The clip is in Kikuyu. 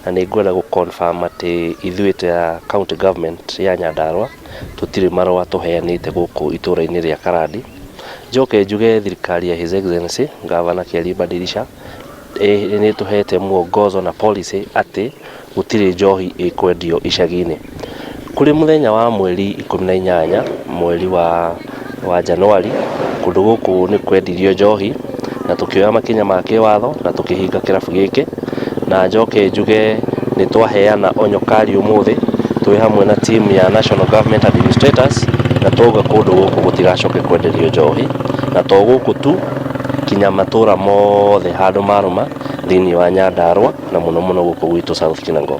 Na nĩ ngwenda gũ confirm atĩ ithuĩ ta county government ya Nyandarua tũtirĩ marũa tũheanĩte gũkũ itũra-inĩ rĩa Karandi. Njoke njuge thirikari ya His Excellency Governor Kĩarie Badilisha nĩ ĩtũhete mwongozo na policy atĩ gũtirĩ njohi ĩkwendio icagi-inĩ. Kũrĩ mũthenya wa mweri 18 mweri wa Januari, kũndũ gũkũ nĩ kwendirio njohi na tũkĩoya makinya ma kĩwatho na tũkĩhinga kĩrabu gĩkĩ. Na njoke njuge nĩ twaheana onyo kari ũmũthĩ twĩ hamwe na team ya National Government Administrators, na twauga kũndũ gũkũ gũtigacoke kwenderio njohi, na to gũkũ tu, kinya matũra mothe handũ marũma thĩinĩ wa Nyandarua na mũno mũno gũkũ gwitũ South Kinango.